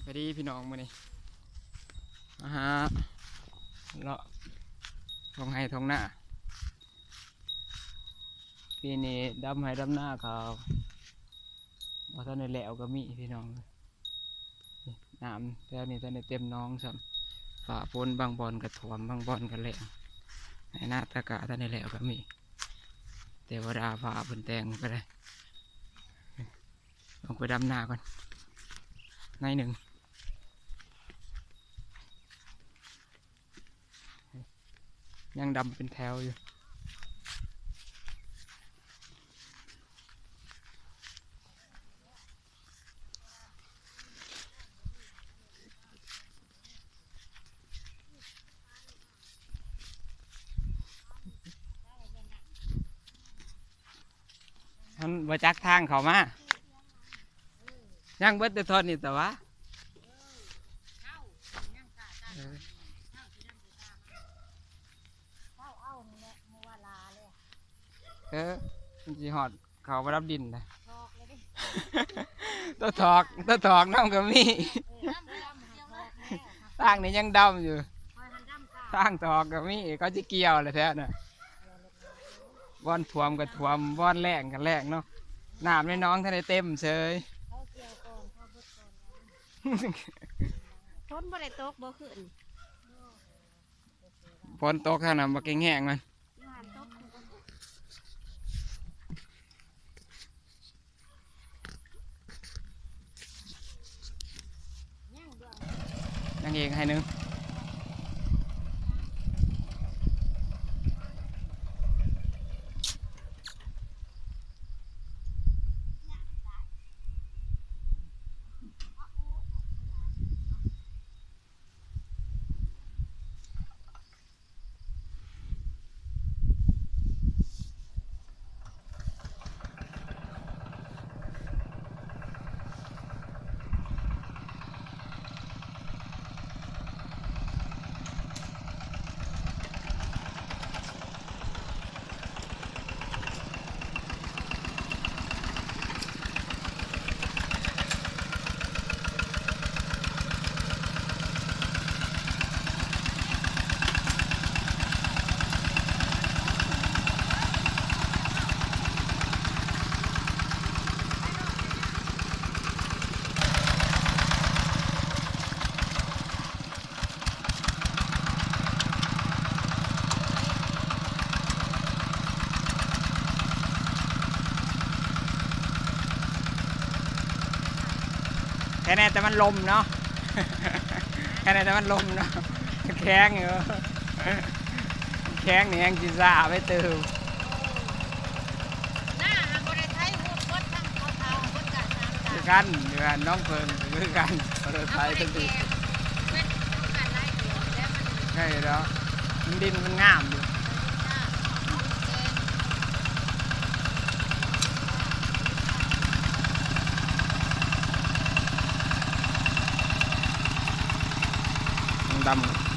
ສະບາຍດີພີ່ນ້ອງ ມື້ນີ້ມາຫາເລາະທົ່ງໄຮ່ທົ່ງນາ. ປີນີ້ດຳໄຮ່ດຳນາເຂົາບໍ່ທັນໄດ້ແລ້ວກໍມີພີ່ນ້ອງ. ນີ້ ນ້ຳແຖວນີ້ທັນໄດ້ເຕັມໜອງຊ້ຳ. ຟ້າຝົນບາງບ່ອນກໍຖ້ວມ ບາງບ່ອນກໍແລ້ງ. ໄຮ່ນາຕາກະທັນໄດ້ແລ້ວກໍມີ. ເທວະດາຟ້າເພິ່ນແຕ່ງໄປໄດ້. ລົງໄປດຳນາກ່ອນໜ້ອຍໜຶ່ງ. ຍັງດຳເປັນແຖວຢູ່. ມັນບໍ່ຈັກທາງເຂົ້າມາ. ຍັງເບິດແຕ່ທ່ອນນີ້ແຕ່ວ່າ ເອີ ມັນຊິຮອດເຂົ້າໄປດຳດິນນະ. ຕົວຖອກ ຕົວຖອກນຳກໍມີ. ທາງນີ້ຍັງດຳຢູ່. ທາງຖອກກໍມີ ເຂົາຊິກ່ຽວແຫຼະແທ້ນະ. ບ່ອນຖ້ວມກໍຖ້ວມ ບ່ອນແລ້ງກໍແລ້ງເນາະ. ນ້ຳໃນໜອງທັນໄດ້ເຕັມເສີຍ. ຝົນບໍ່ໄດ້ຕົກບໍ່ຄືນ? ຝົນຕົກທາງນັ້ນບັກແຮງໆ ມັນ. ຍັງອີກໄຮ່ໜຶ່ງ. ແຄ່ແນ່ແຕ່ມັນລົມເນາະ ແຄ່ແນ່ແຕ່ມັນລົມເນາະ ແຂງຢູ່ ແຂງນີ້ແຮງຊິຊ້າໄປຕື່ມ. ຄືກັນ ຢູ່ຫັ້ນໜອງເຜິ້ງຄືກັນ ບໍ່ໄດ້ໄຖຈັກເທື່ອ ໃກ້ດອກ ດິນມັນງາມຢູ່ ມັນດຳ.